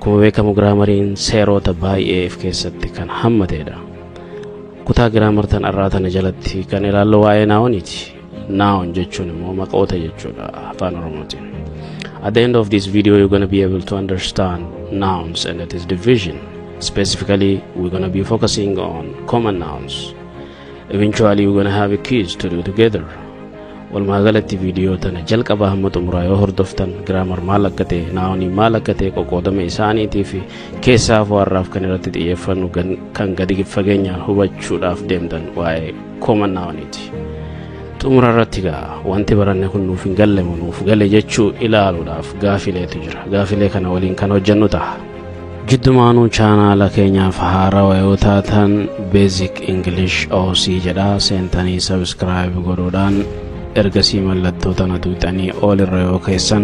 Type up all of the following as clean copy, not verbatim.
Akkuma beekamu giraamariin seerota baay'ee of keessatti kan hammatedha. Kutaa grammar tan irraa tana jalatti kan ilaallu waa'ee nouniiti. Noun jechuun immoo maqoota jechuudha afaan Oromootiin. At the end of this video, you're going to be able to understand nouns and its division. Specifically, we're going to be focusing on common nouns. Eventually, we're going to have a quiz to do together. Walumaa galatti viidiyoo tana jalqabaa hamma xumuraa yoo hordoftan, grammar maal akka ta'e, nounii maal akka ta'e, qoqqoodama isaaniitii fi keessaaf warraaf kan irratti xiyyeeffannu kan gadi fageenyaan hubachuudhaaf deemtan waa'ee common nouniiti. Xumura irratti gaa wanti baranne kun nuuf hin galle moo nuuf gale jechuu ilaaluudhaaf gaafileetu jira. Gaafilee kana waliin kan hojjennu ta'a. Jiddumaanuu chaanaala keenyaaf haarawaa yoo taatan, Basic English OC jedha seentanii subscribe godhuudhaan, ergasii mallattoo tana tuuxanii ol irra yoo keessan,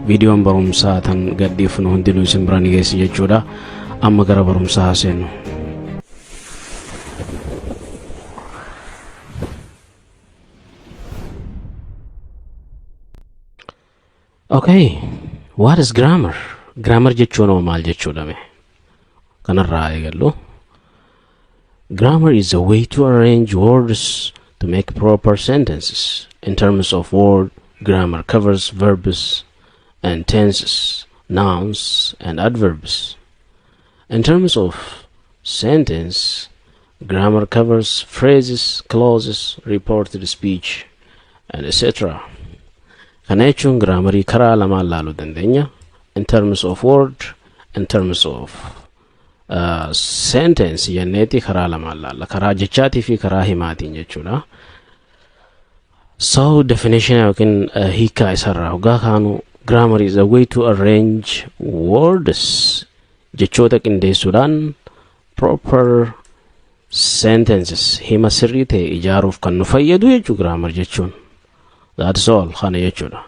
viidiyoon barumsaa tan gadhiifnu hundinuu isin bira ni geessi jechuudha. Amma gara barumsaa seennu. Okay, what is grammar? Grammar jechuun hoo maal jechuudha mee? Kanarraa eegallu. Grammar is a way to arrange words to make proper sentences. In terms of word, grammar covers verbs and tenses, nouns and adverbs. In terms of sentence, grammar covers phrases, clauses, reported speech, and etc. Kana jechuun giraamarii karaa lamaan laaluu dandeenya. In terms of word, in terms of sentence jenneeti karaa lamaan laalla. Karaa jechaatii fi karaa himaatiin jechuudha. So definition yookiin hiikaa isarraa hoggaa kaanu, grammar is a way to arrange words, jechoota qindeessuudhaan, proper sentences, hima sirrii ta'e ijaaruuf kan nu fayyadu jechuu grammar jechuun. That's all, kana jechuudha.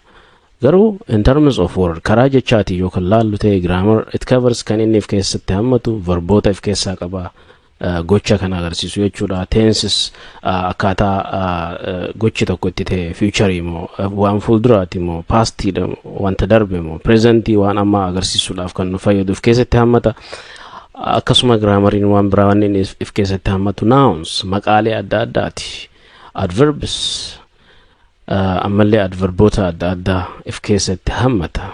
Garuu in terms of word, karaa jechaatii yoo kan laallu ta'e, grammar it covers, kan inni of keessatti hammatu, verboota of keessaa qaba, gocha kan agarsiisu jechuudha. Tenses, akkaataa gochi tokko itti ta'e, future immoo waan fuulduraati immoo, pastiidha wanta darbe immoo, presentii waan ammaa agarsiisuudhaaf kan nu fayyadu of keessatti hammata. Akkasuma giraamariin waan biraa waan inni of keessatti hammatu nouns, maqaalee adda addaati. Adverbs, ammallee adverboota adda addaa of keessatti hammata.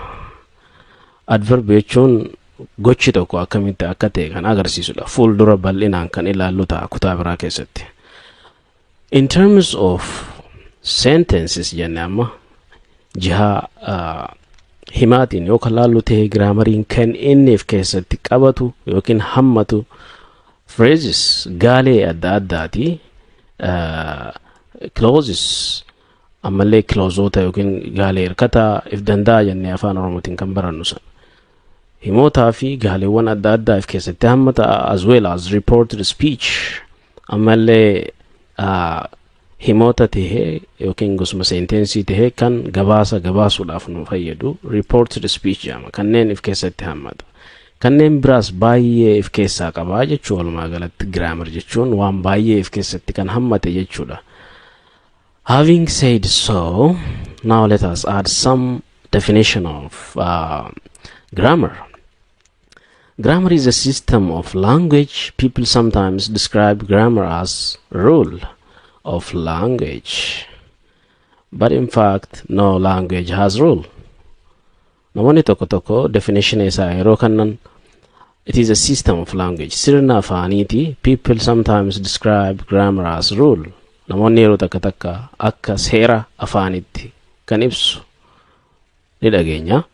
Adverb jechuun gochi tokko akkamitti akka ta'e kan agarsiisudha. Fuuldura bal'inaan kan ilaallu ta'a kutaa biraa keessatti. In terms of sentences jenne, amma jihaa himaatiin yoo kan laallu ta'e, giraamariin kan inni of keessatti qabatu yookiin hammatu phrases, gaalee adda addaati. Clauses, ammallee clauseota yookiin gaalee hirkataa if danda'a jennee afaan Oromootiin kan barannu sana. Himootaa fi gaaleewwan adda addaa of keessatti hammata, as well as reported speech, ammallee himoota tahee yookiin gosuma sentensii tahee kan gabaasa gabaasuudhaaf nu fayyadu reported speech jedhama, kanneen of keessatti hammata. Kanneen biraas baay'ee of keessaa qabaa jechuu. Walumaa galatti grammar jechuun waan baay'ee of keessatti kan hammate jechuudha. Having said so, now let us add some definition of grammar. Grammar is a system of language. People sometimes describe grammar as rule of language. But in fact, no language has rule. Namoonni tokko tokko definition isaa yeroo kennan, it is a system of language. Sirna afaaniiti. People sometimes describe grammar as rule. Namoonni yeroo takka takka akka seera afaanitti kan ibsu ni dhageenya.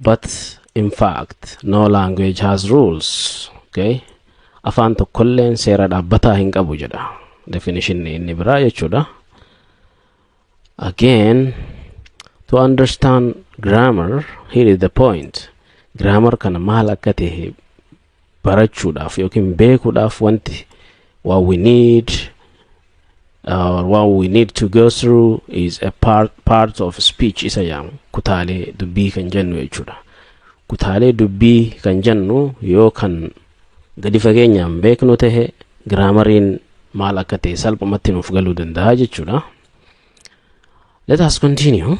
But in fact, no language has rules. Okay? Afaan tokkolleen seera dhaabbataa hin qabu jedha. Definition inni biraa jechuudha. Again, to understand grammar, here is the point. Grammar kana maal akka ta'e barachuudhaaf yookiin beekuudhaaf, wanti what we need or what we need to go through is a part of speech isa jedhamu, kutaalee dubbii kan jennu jechuudha. Kutaalee dubbii kan jennu yoo kan gadi fageenyaan beeknu tahe, giraamariin maal akka ta'e salphumatti nuuf galuu danda'a jechuudha. Let us continue.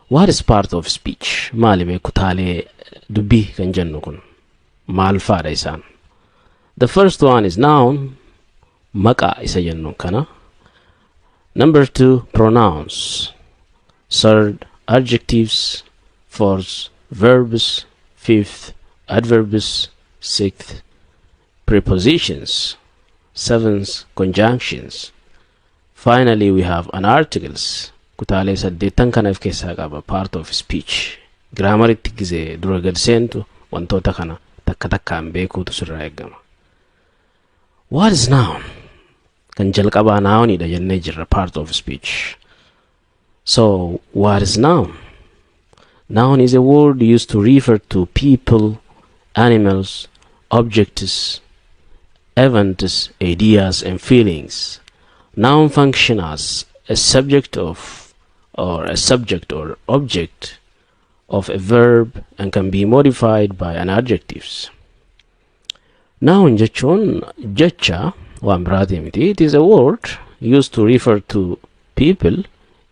What is part of speech? Maali mee kutaalee dubbii kan jennu kun maal faadha isaan? The first one is noun, maqaa isa jennu kana. Number two, pronouns. Third, adjectives. Fourth, verbs. Fifth, adverbs. Sixth, prepositions. Seventh, conjunctions. Finally, we have an articles. Kutaalee saddeettan kana of keessaa qaba, part of speech. Grammaritti gizee dura gad seentu wantoota kana takka takkaan beekuutu sirraa eegama. What is noun? Kan jalqabaa nounidha jennee jirra, part of speech. So, what is noun? Noun is a word used to refer to people, animals, objects, events, ideas, and feelings. Noun function as a subject of or a subject or object of a verb and can be modified by an adjectives. Noun jechuun jecha waan biraati miti. It is a word used to refer to people,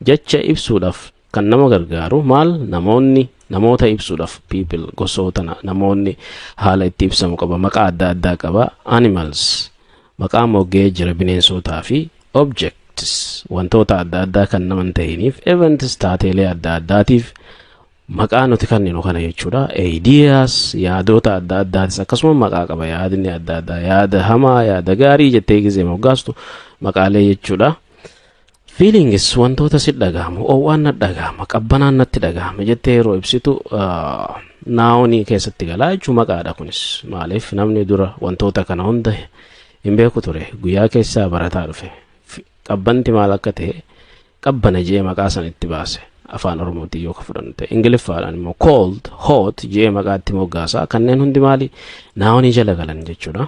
jecha ibsuudhaaf kan nama gargaaru maal namoonni namoota ibsuudhaaf, people gosoota namoonni haala itti ibsamu qaba, maqaa adda addaa qaba, animals maqaa moggee jira bineensotaa fi objects wantoota adda addaa kan nama hin ta'iniif, events taateelee adda addaatiif maqaa nuti kenninu kana jechuudha. Ideas yaadota adda addaatis akkasuma maqaa qaba. Yaadni adda addaa, yaada hamaa, yaada gaarii jettee gizee moggaastu maqaalee jechuudha. Feelings wantoota si dhaga'amu, oowwaan na dhaga'ama, qabbanaan natti dhaga'ama jettee yeroo ibsitu nounii keessatti galaa jechuu, maqaadha kunis. Maaliif namni dura wantoota kana hunda hin beeku ture, guyyaa keessaa barataa dhufe. Qabbanti maal akka ta'e qabbana jee maqaa san itti baase afaan Oromootiin yoo ka fudhannu ta'e. Ingiliffaadhaan immoo cold, hot jee maqaa itti moggaasa. Kanneen hundi maali? Nounii jala galan jechuudha.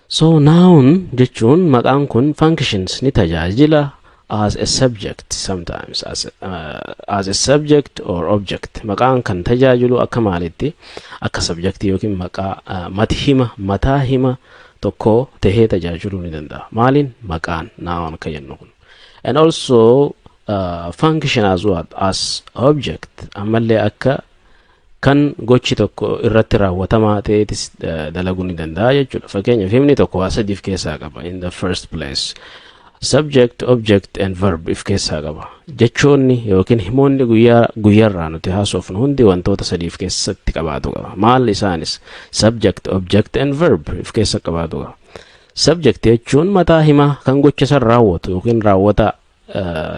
So noun jechuun maqaan kun functions ni tajaajila as a subject sometimes as a subject or object. Maqaan kan tajaajilu akka maalitti? Akka subject yookiin maqaa mati hima, mataa hima tokko tahee tajaajiluu ni danda'a. Maaliin? Maqaan noun kan jennu kun. And also function as what? As object. Ammallee akka kan gochi tokko irratti raawwatamaa ta'eetis dalaguu ni danda'a jechuudha. Fakkeenyaaf, himni tokko waa sadiif keessaa qaba in the first place. Subject, object and verb if keessaa qaba. Jechoonni yookiin himoonni guyyaa guyyaarraa nuti haasofnu hundi wantoota sadiif keessatti qabaatu qaba. Maal isaanis? Subject, object and verb if keessa qabaatu qaba. Subject jechuun mataa himaa kan gocha san raawwatu yookiin raawwata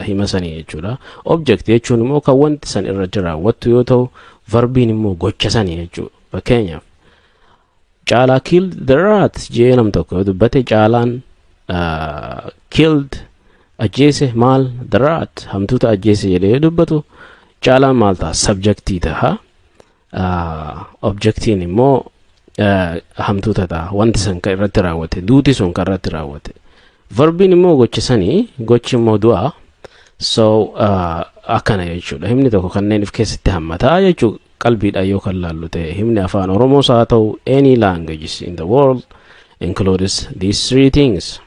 hima sanii jechuudha. Object jechuun immoo kan wanti san irratti raawwattu yoo ta'u, verbiin immoo gocha sanii jechuudha. Fakkeenyaaf, "Caalaa killed the rat" jee nam tokko yoo dubbate, Caalaan killed ajjeese maal? The rat, hamtuuta ajjeese jedhee yoo dubbatu, Caalaan maal ta'a? Subjectii ta'a. Objectiin immoo hamtuuta ta'a. Wanti san kan irratti raawwate, duuti sun kan irratti raawwate. Verbiin immoo gochi sanii, gochi immoo du'a. So akkana jechuudha. Himni tokko kanneen of keessatti hammataa jechuu qalbiidhaan yoo kan laallu ta'e, himni afaan Oromoos haa ta'u any languages in the world includes these three things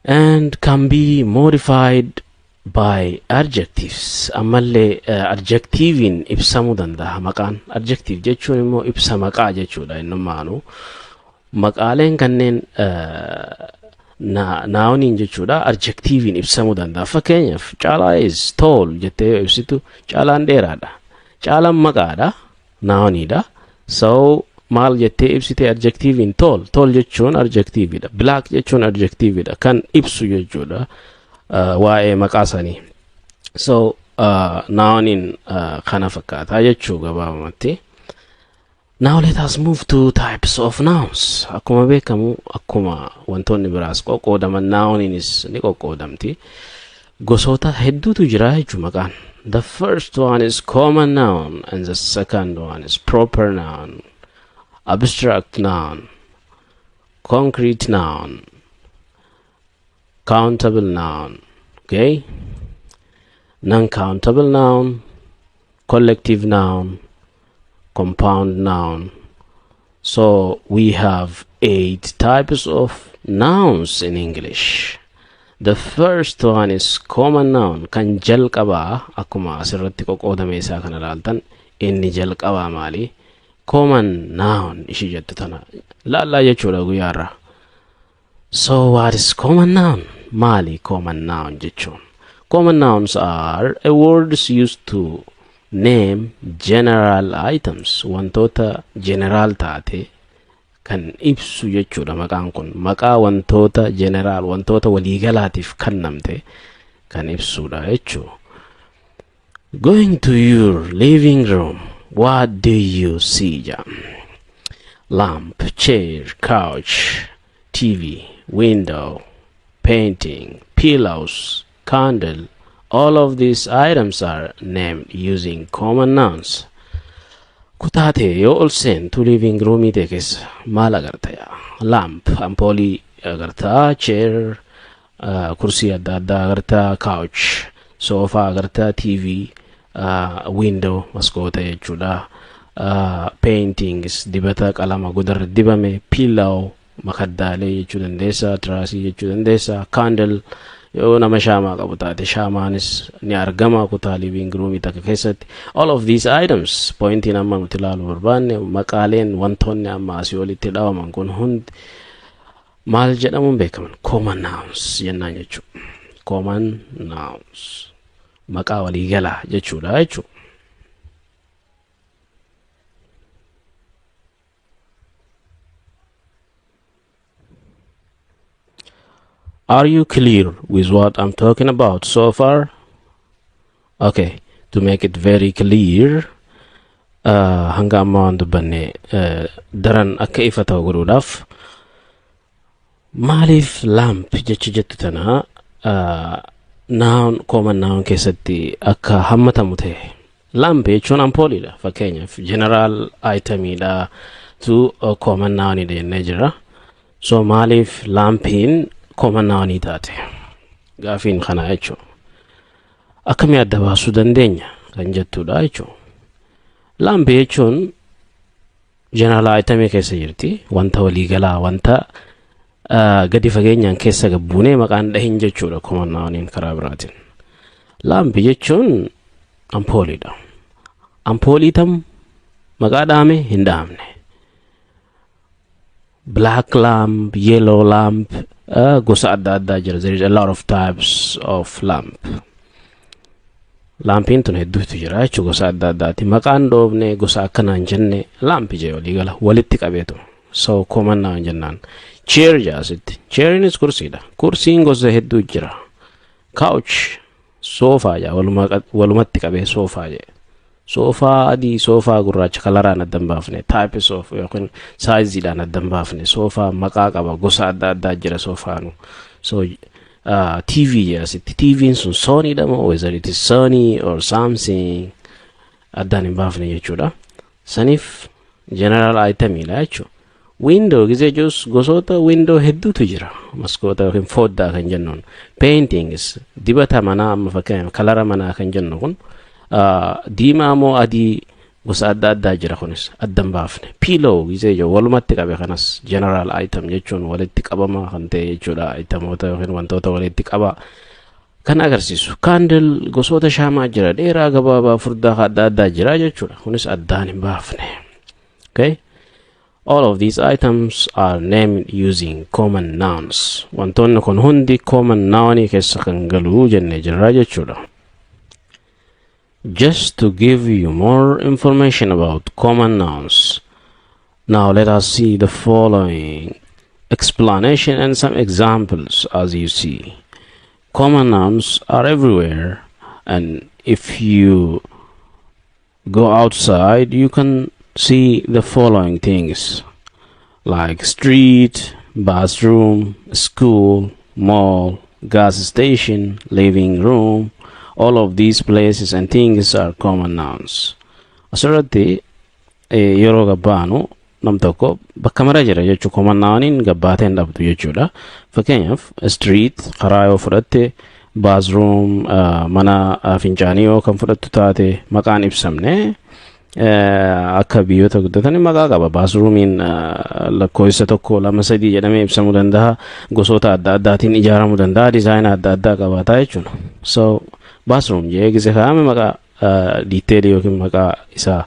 and can be modified by adjectives. Ammallee adjectiviin ibsamuu danda'a maqaan. Adjective jechuun immoo ibsa maqaa jechuudha. Innumaanu maqaaleen kanneen nouniin jechuudha adjectiviin ibsamuu danda'a. Fakkeenyaaf, "Caalaa is tall" jettee yoo ibsitu, Caalaan dheeraadha. Caalaan maqaadha, nouniidha. So maal jettee ibsite adjectiviin? Tall. Tall jechuun adjectividha. Black jechuun adjectividha, kan ibsu jechuudha waa'ee maqaa sanii. So nouniin kana fakkaataa jechuu gabaabumatti. Now let us move to types of nouns. Akkuma beekamu, akkuma wantoonni biraas qoqqoodaman, nouniinis ni qoqqoodamti. Gosoota hedduutu jira jechuu maqaan. The first one is common noun and the second one is proper noun, abstract noun, concrete noun, countable noun, okay? Non-countable noun, collective noun, compound noun. So we have eight types of nouns in English. The first one is common noun. Kan jalqabaa akkuma asirratti qoqqoodame isaa kana ilaaltan Inni jalqabaa maali? Common noun ishii jettu tana laallaa jechuudha guyyaarraa. So what is common noun? Maali common noun jechuun? Common nouns are a words used to name general items. Wantoota general taate kan ibsu jechuudha maqaan kun. Maqaa wantoota general, wantoota waliigalaatiif kennamte kan ibsudha jechuudha. Going to your living room, what do you see? Ja? Lamp, chair, couch, TV, window, painting, pillows, candle. All of these items are named using common nouns. Kutaa ta'e yoo ol seentu living roomii ta'e keessa maal agarta yaa? Lamp, ampoolii agartaa, chair, kursii adda addaa agartaa, couch, soofaa agartaa, TV, window, maskoota jechuudha. Paintings, dibata qalama godarra dibame, pillow, makaddaalee jechuu dandeessa, tiraasii jechuu dandeessa, candle yoo nama shaamaa qabu taate shaamaanis ni argama kutaa living roomii takka keessatti. All of these items, pointiin amma nuti ilaaluu barbaanne, maqaaleen wantoonni amma asii olitti dhawaman kun hundi maal jedhamuun beekaman? Common nouns jennaan jechuudha. Common nouns maqaa waliigalaa jechuudha jechuudha. Are you clear with what I'm talking about so far? Okay, to make it very clear, hanga amma waan dubbanne daran akka ifa ta'u godhuudhaaf, maaliif lamp jecha jettu tana noun, common noun keessatti akka hammatamu ta'e? Lamp jechuun ampooliidha. Fakkeenyaaf general itemiidha tu common nounidha jennee jira. So maaliif lampiin common nounii taate? Gaafiin kana jechuudha. Akkamii adda baasuu dandeenya kan jettudha jechuudha. Lamp jechuun general itemii keessa jirti. Wanta waliigalaa, wanta gadi fageenyaan keessa gabbuunee maqaan dhahin jechuudha common nouniin karaa biraatiin. Lamp jechuun ampooliidha. Ampoolii tam maqaa dhaame hin dhaamne. Black lamp, yellow lamp, gosa adda addaa jira. There is a lot of types of lamp. Laampiin tun hedduutu jira jechuudha, gosa adda addaati. Maqaan dhoofne, gosa akkanaan jenne, lampi jee waliigala walitti qabeetu. So common noun jennaan. Chair jaasitti. Chairinis kursiidha. Kursiin gosa hedduu jira. Couch, soofaa jaa, walumatti qabee soofaa jee. Soofaa adii, soofaa gurraacha kalaraan adda hin baafne, types of yookiin sizeiidhaan adda hin baafne, soofaa maqaa qaba, gosa adda addaa jira soofaanu. So TV jee asitti. TV'n sun Sonydha moo, whether it is Sony or something, addaan hin baafne jechuudha. Saniif general itemiidha jechuudha. Window gisee jirus gosoota window hedduutu jira. Maskoota yookiin foddaa kan jennuun. Paintings, dibata manaa, amma fakkeenyaaf kalara manaa kan jennu kun diimaa moo adii, gosa adda addaa jira, kunis adda hin baafne. Pillow gisee jiru walumatti qabe, kanas general item jechuun walitti qabama kan ta'e jechuudha. Itemoota yookiin wantoota walitti qaba kan agarsiisu. Candle, gosoota shaamaa jira, dheeraa, gabaabaa, furdaa adda addaa jira jechuudha. Kunis addaan hin baafne. Okay? All of these items are named using common nouns. Wantoonni kun hundi common nounii keessa kan galu jennee jirra jechuudha. Just to give you more information about common nouns, now let us see the following explanation and some examples. As you see, common nouns are everywhere, and if you go outside, you can see the following things like street, bathroom, school, mall, gas station, living room. All of these places and things are common nouns. Asirratti yeroo gabbaanu nam tokko bakka mara jira jechuu, common nouniin gabbaatee hin dhabdu jechuudha. Fakkeenyaaf street, karaa yoo fudhatte, bathroom, mana fincaanii yoo kan fudhattu taate, maqaan ibsamne akka biyyoota guddatanii maqaa qaba. Bathroomiin lakkoofsa tokko, lama, sadii jedhamee ibsamuu danda'a. Gosoota adda addaatiin ijaaramuu danda'a. Designa adda addaa qabaataa jechuudha. So bathroom jee gise kaa'ame maqaa Detailii yookiin maqaa isaa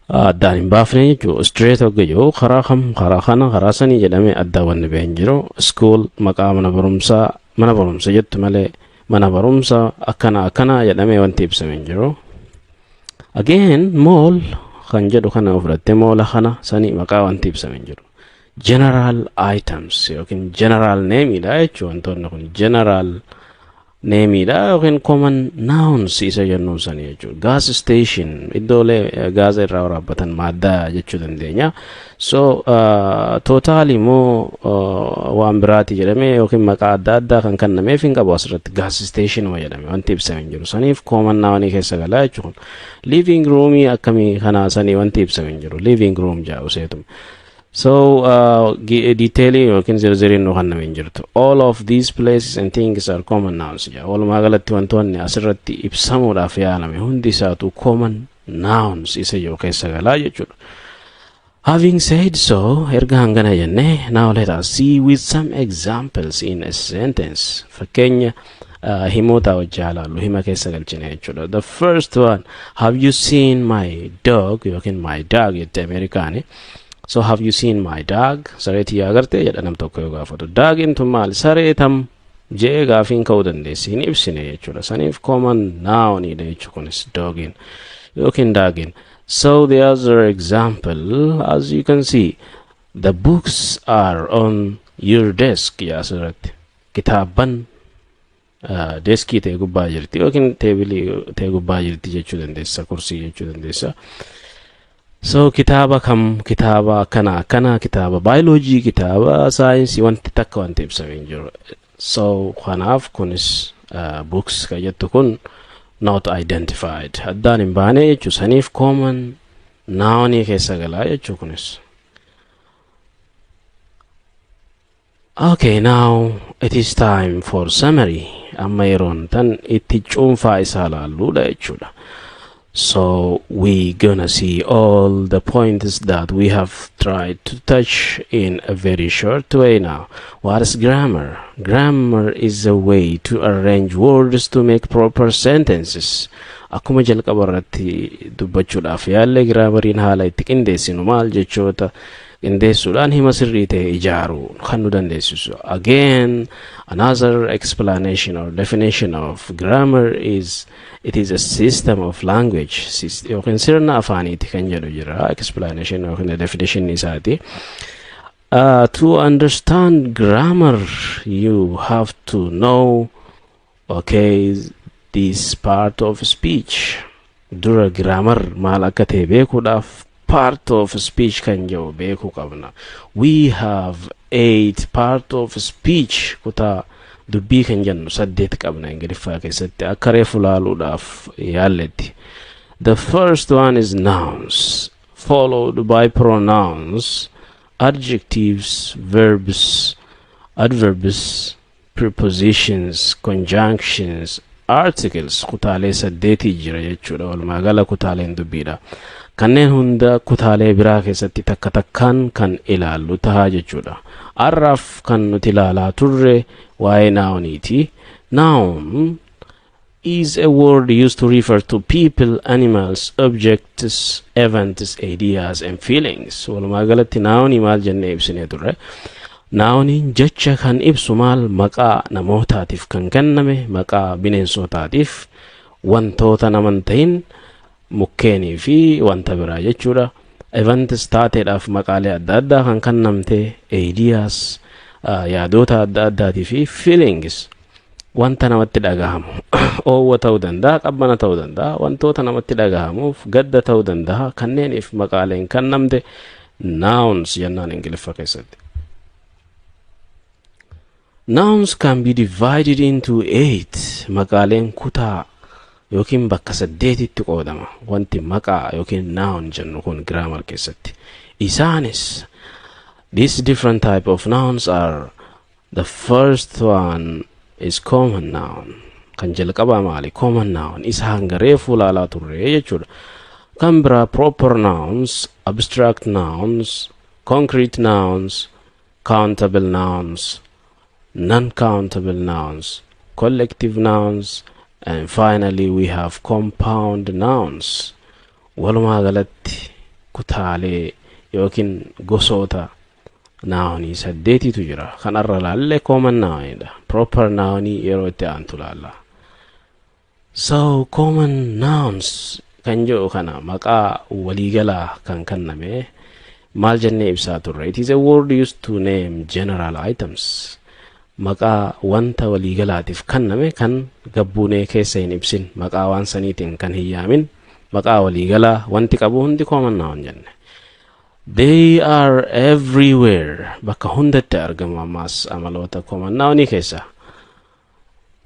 addaan hin baafne jechuudha. Street hogga jiru, karaa kam, karaa kana, karaa sanii jedhamee addaan wanni ba'e hin jiru. School, maqaa mana barumsaa, mana barumsa jettu malee mana barumsa akkana akkana jedhamee wanti ibsame hin jiru. Again, mall kan jedhu kana fudhattee, moola kana sanii maqaa wanti ibsame hin jiru. General items yookiin general nameidha jechuudha. Wantoonni kun general nameidha yookiin common nouns isa jennuun sanii jechuudha. Gas station, iddoolee gaasa irraa waraabbatan, maaddaa jechuu dandeenya. So Total immoo waan biraati jedhamee yookiin maqaa adda addaa kan kennameef hin qabu. Asirratti gas station jedhame wanti ibsame hin jiru. Saniif common nounii keessa galaa jechuudha. Living roomii akkamii kanaa sanii wanti ibsame hin jiru. Living room jedhu seetuma. So detailii yookiin zirziriin nu kenname hin jirtu. All of these places and things are common nouns jedha. Walumaa galatti wantoonni asirratti ibsamuudhaaf yaalame hundi isaatu common nouns isa jiru keessa galaa jechuudha. Having said so, erga hangana jenne, now let us see with some examples in a sentence. Fakkeenya himoota wajji ilaallu, hima keessa galchine jechuudha. The first one, "Have you seen my dog?" yookiin "my dog" jette Ameerikaani. So "Have you seen my dog?" Saree tiyyaa agartee jedha nam tokko yoo gaafatu. Dogiin tun maali? Saree tam jee gaafiin ka'uu dandeessi, hin ibsine jechuudha. Saniif common nounidha jechuudha kunis, dogiin yookiin dogiin. So the other example, as you can see, "The books are on your desk" yaa asirratti. Kitaabban deskii ta'e gubbaa jirti yookiin tableii ta'e gubbaa jirti jechuu dandeessa, kursii jechuu dandeessa. So kitaaba kam, kitaaba akkana akkana, kitaaba baayoloojii, kitaaba saayinsii, wanti takka wanti ibsame hin jiru. So kanaaf kunis books kan jettu kun not identified, addaan hin baane jechuu. Saniif common nounii keessa galaa jechuu kunis. Okay, now it is time for summary. Amma yeroon tan itti cuunfaa isaa laalluudha jechuudha. So we gonna see all the points that we have tried to touch in a very short way now. What is grammar? Grammar is a way to arrange words to make proper sentences. Akkuma jalqaba irratti dubbachuudhaaf yaalle, grammariin haala itti qindeessinu maal, jechoota qindeessuudhaan hima sirrii ta'e ijaaruu kan nu dandeessisu. Again, another explanation or definition of grammar is it is a system of language yookiin sirna afaaniiti kan jedhu jira, explanation yookiin definition isaati. To understand grammar, you have to know, okay, this part of speech. Dura grammar maal akka ta'e beekuudhaaf part of speech kan jedhu beekuu qabna. We have eight part of speech, kutaa dubbii kan jennu saddeet qabna Ingiliffaa keessatti, akka reefu laaluudhaaf yaalletti. The first one is nouns, followed by pronouns, adjectives, verbs, adverbs, prepositions, conjunctions, articles. Kutaalee saddeetii jira jechuudha walumaa gala kutaaleen dubbiidha. Kanneen hunda kutaalee biraa keessatti takka takkaan kan ilaallu tahaa jechuudha. Har'aaf kan nuti ilaalaa turre waa'ee nouniiti. Noun is a word used to refer to people, animals, objects, events, ideas and feelings. Walumaa galatti nounii maal jennee ibsinee turre? Nouniin jecha kan ibsu maal, maqaa namootaatiif kan kenname, maqaa bineensotaatiif, wantoota naman ta'in, mukkeenii fi wanta biraa jechuudha. Events, taateedhaaf maqaalee adda addaa kan kennamte, ideas, yaadota adda addaatii fi feelings, wanta namatti dhagahamu, oowwa ta'uu danda'a, qabbana ta'uu danda'a, wantoota namatti dhagahamuuf gadda ta'uu danda'a, kanneeniif maqaaleen kennamte nouns jennaan Ingiliffa keessatti. Nouns can be divided into eight. Maqaaleen kutaa yookiin bakka saddeetitti qoodama. Wanti maqaa yookiin noun jennu kun grammar keessatti. Isaanis, these different type of nouns are: the first one is common noun. Kan jalqabaa maali? Common noun isa hanga reefuu ilaalaa turre jechuudha. Kan biraa proper nouns, abstract nouns, concrete nouns, countable nouns, non-countable nouns, collective nouns, And finally we have compound nouns. Walumaa galatti kutaalee yookiin gosoota nounii saddeetitu jira. Kanarra laallee common nounidha. Proper nounii yeroo itti aantu laalla. So common nouns kan jedhu kana maqaa waliigalaa kan kenname maal jennee ibsaa turre? It is a word used to name general items. Maqaa wanta waliigalaatiif kenname kan gabbuunee keessa hin ibsin, maqaa waan saniitiin kan hin yaamin, maqaa waliigalaa wanti qabu hundi common noun jenne. They are everywhere. Bakka hundatti argamu. Ammaas amaloota common nounii keessa.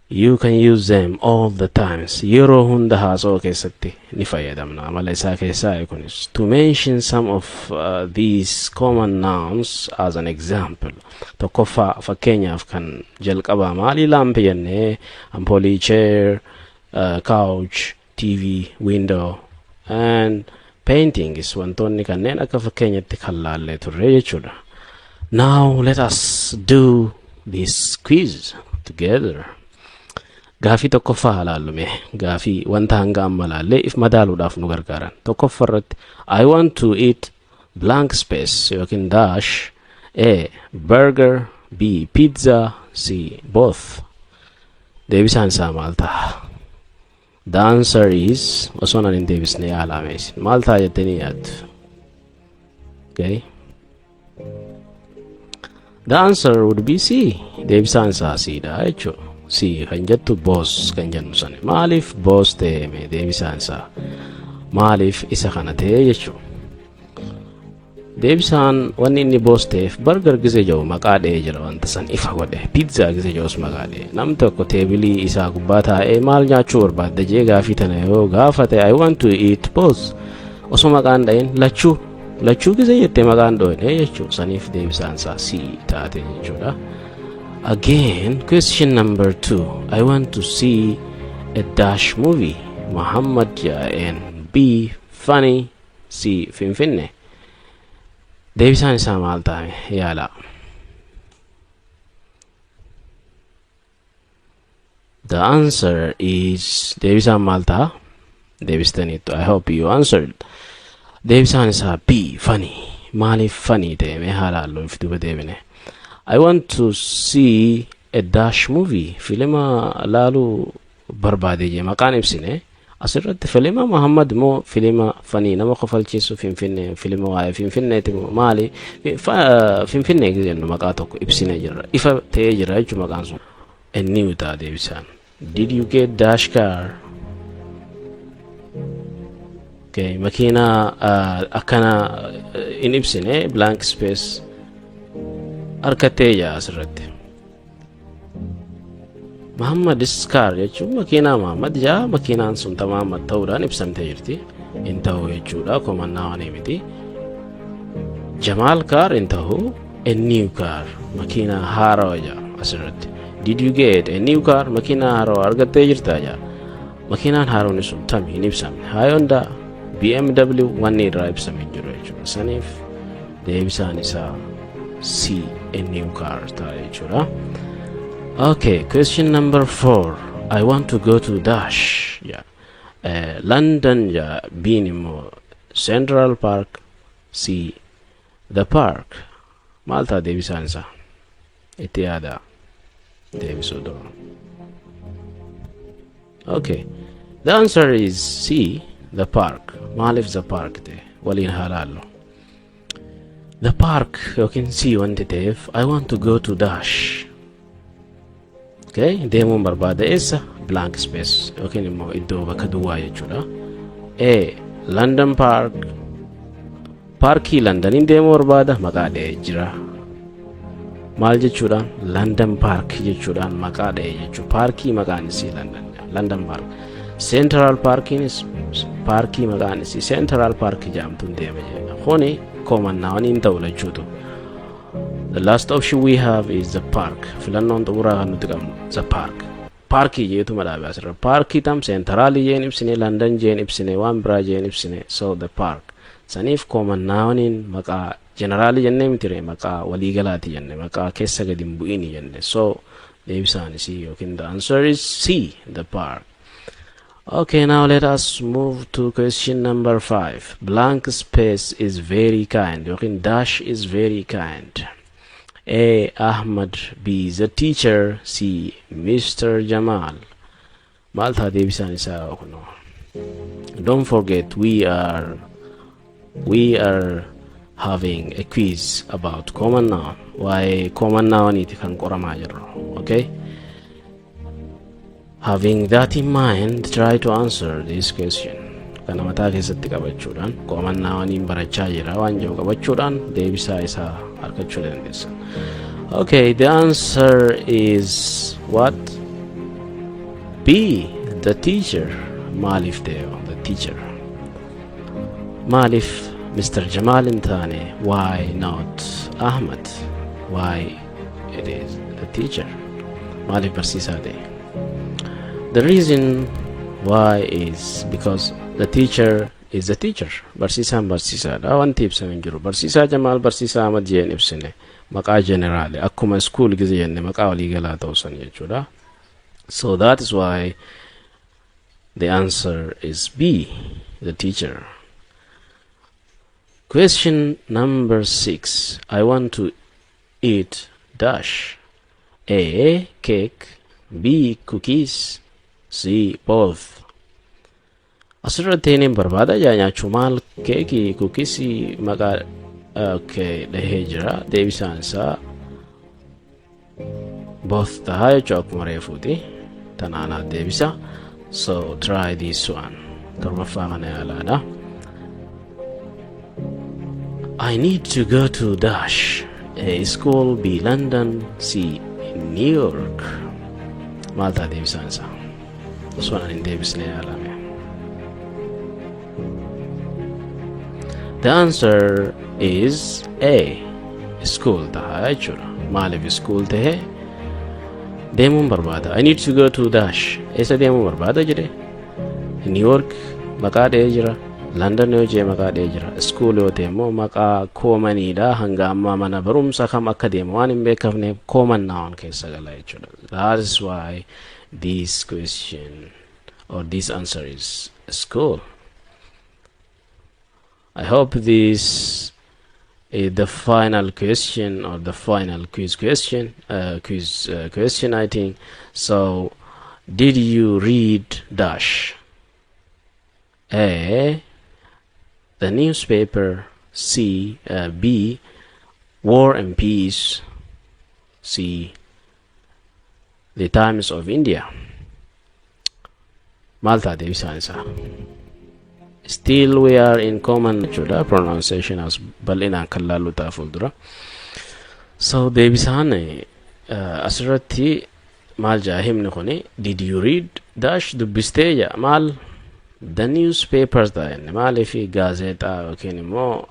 You can use them all the times. Yeroo hunda haasoo keessatti ni fayyadamna. Amala isaa keessaa kunis. To mention some of these common nouns as an example. Tokkoffaa, fakkeenyaaf, kan jalqabaa maali? Lamp jennee, ampoolii, chair, couch, TV, window and paintings, wantoonni kanneen akka fakkeenyatti kan laallee turre jechuudha. Now let us do this quiz together. Gaafii tokkoffaa haa laallume. Gaafii wanta hanga amma laallee if madaaluudhaaf nu gargaaran. Tokkoffaa irratti, I want to eat blank space yookiin dash. A, burger. B, pizza. C, both. Deebisaan isaa maal ta'a? The answer is, osoo nan hin deebisne yaalame, isin maal ta'a jettanii yaaddu? Okay. The answer would be C. Deebisaan isaa C dha jechuudha. C kan jettu both kan jennu sani. Maaliif both ta'e mee deebisaan isaa? Maaliif isa kana ta'e jechuudha? Deebisaan wanni inni both ta'eef, burger gizee jedhu maqaa dha'ee jira, wanta san ifa godhe. Pizza gizee jedhus maqaa dha'e. Nam tokko teebilii isaa gubbaa taa'ee maal nyaachuu barbaadda jee gaafii tana yoo gaafate, "I want to eat both," osoo maqaan dha'in, lachuu lachuu gizee jettee maqaan dho'ine jechuudha. Saniif deebisaan isaa C taate jechuudha. Again, question number 2. I want to see a dash movie. Muhammad Ja'en. B, funny. C, Finfinne. Deebisaan isaa maal ta'e? Yaala. The answer is, deebisaan maal ta'a? Deebistaniittu. I hope you answered. Deebisaan isaa B, funny. Maaliif funny ta'e? Mee haa laallu, if duuba deebine. I want to see a dash movie. Filima laaluu barbaade jee maqaan ibsine. Asirratti filima Muhammad moo filima funny nama kofalchiisu Finfinnee, filima waa'ee Finfinneeti moo maali? Finfinnee jennu maqaa tokko ibsine jirra. Ifa ta'ee jira jechuun maqaan sun. Inni ta'a deebisaan. Did you get dash car? Okay, makiinaa akkana in ibsine, blank space harkattee jira asirratti. Muhammad's car jechuun makiinaa Muhammad jaa, makiinaan sun ta Muhammad ta'uudhaan ibsamtee jirti. Hin ta'u jechuudha, common nounii miti. Jamaal car hin ta'u, a new car, makiinaa haarawaa jaa asirratti. Did you get a new car? Makiinaa haarawaa argattee jirtaa jaa. Makiinaan haarawni sun tami? Hin ibsamne. Honda, BMW, wanni irraa ibsame hin jiru jechuudha. Saniif deebisaan isaa C, a new car ta'a jechuudha. Okay, question number 4. I want to go to dash. Yeah. London, yeah. B immoo Central Park. C, the park. Maal ta'a deebisaan isaa? Itti yaada. Deebisuu dura. Okay. The answer is C, the park. Maaliif the park ta'e? Waliin haa laallu. The park yookiin C wanti ta'eef, I want to go to dash. Okay, deemuun barbaada eessa? Blank space yookiin immoo iddoo bakka duwwaa jechuudha. A, London Park. Paarkii Londoniin deemuu barbaada, maqaa dha'ee jira. Maal jechuudhaan? London Park jechuudhaan maqaa dha'ee jechuudha. Paarkii maqaan isii London. London Park. Central Parkiinis paarkii maqaan isii Central Park jedhamtuun deema jedha. Kuni common noun ta'u lachuutu. The last option we have is the park. Filannoon xumuraa kan nuti qabnu the park. Paarkii jeetu madhaabe asirra. Paarkii tam Centralii jeen ibsine, London jeen ibsine, waan biraa jeen ibsine, so the park. Saniif common nouniin maqaa generalii jennee mitire, maqaa waliigalaati jenne, maqaa keessa gadi hin bu'ini jenne. So deebisaan isii yookiin the answer is C, the park. Okay, now let us move to question number 5. Blank space is very kind yookiin dash is very kind. A. Ahmad, B. The teacher, C. Mr. Jamal. Maal ta'a deebisaan isaa kunoo? Don't forget, we are having a quiz about common noun. Waa'ee common nouniiti kan qoramaa jirru. Okay? Having that in mind, try to answer this question. Kana mataa keessatti qabachuudhaan, common nouniin barachaa jira waan jiru qabachuudhaan, deebisaa isaa argachuu dandeessa. Okay, the answer is what? B. The teacher. Maaliif ta'e the teacher? Maaliif Mr. Jamal hin taane? Why not Ahmad? Why it is the teacher? Maaliif barsiisaa ta'e? The reason why is because the teacher is the teacher. Barsiisaan barsiisaadha. Wanti ibsame hin jiru. Barsiisaa Jamaal, barsiisaa Ahmad jeen ibsine. Maqaa general akkuma school gize jenne maqaa waliigalaa ta'uu san jechuudha. So that is why the answer is B, the teacher. Question number 6. I want to eat dash. A. Cake. B. Cookies. C. Both. Asirratti inni barbaada jaa nyaachuu maal? Keekii, cookiesii maqaa, okay, dhahee jira. Deebisaan isaa both tahaa jechuu akkuma reefuuti. Tanaanaa deebisa. So try this one. Torbaffaa kana yaalaadha. I need to go to dash. A. School, B. London, C. New York. Maal ta'a deebisaan isaa? Osoo ani hin deebisne yaalame. The answer is A. School ta'a jechuudha. Maaliif school tahe? Deemuun barbaada. I need to go to dash. Eessa deemuu barbaada jedhe? New York maqaa dhahee jira. London yoo jee maqaa dhahee jira. School yoo ta'e immoo maqaa commoniidha. Hanga ammaa mana barumsa kam akka deemu waan hin beekamneef common noun keessa gala jechuudha. That is why this question or this answer is school. I hope this is the final question or the final quiz question, quiz question, I think. So, did you read dash? A. The newspaper. C. B. War and Peace. C. The Times of India. Maal ta'a deebisaan isaa? Still we are in common jechuudha. Pronunciation as bal'inaan kan laallu ta'a fuuldura. So deebisaan asirratti maal jaa himni kuni? Did you read dash, dubbistee jaa. Maal? The newspapers ta'a inni. Maaliif? Gaazexaa yookiin immoo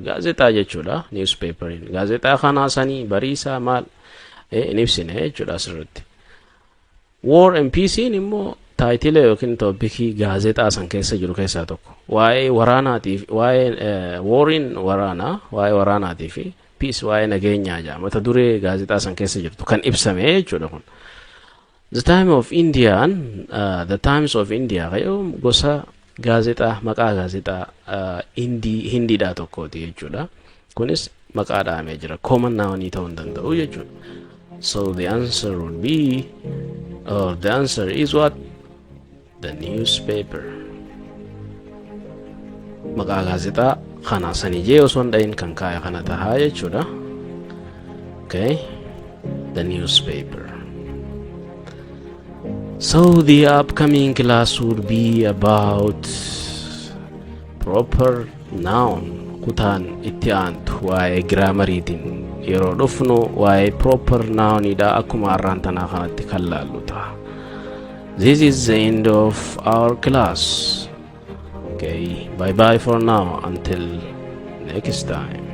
gaazexaa jechuudha. Newspaperiin gaazexaa kanaa sanii bariisaa maal hin ibsine jechuudha asirratti. War and Peace immoo title yookiin topicii gaazexaa san keessa jiru keessaa tokko. Waa'ee waraanaatiif, waa'ee wariin waraanaa, waa'ee waraanaatii fi peace waa'ee nageenyaa jaa mata duree gaazexaa san keessa jirtu kan ibsame jechuudha kun. The Time of Indian, The Times of India kayyoo gosa gaazexaa, maqaa gaazexaa Indii Hindiidhaa tokkooti jechuudha. Kunis maqaa dhahamee jira. Common noun ta'uu hin danda'u jechuudha. So the answer would be, or the answer is what? The newspaper. Maqaa gaazexaa kana sanii jee osoo hin dhahin kan kaa'e kana tahaa jechuudha. Okay, the newspaper. So the upcoming class would be about proper noun. Kutaan itti aantu waa'ee grammariitiin yeroo dhufnu waa'ee proper nounidha, akkuma har'aan tanaa kanatti kan laallu ta'a. This is the end of our class. Okay, bye bye for now until next time.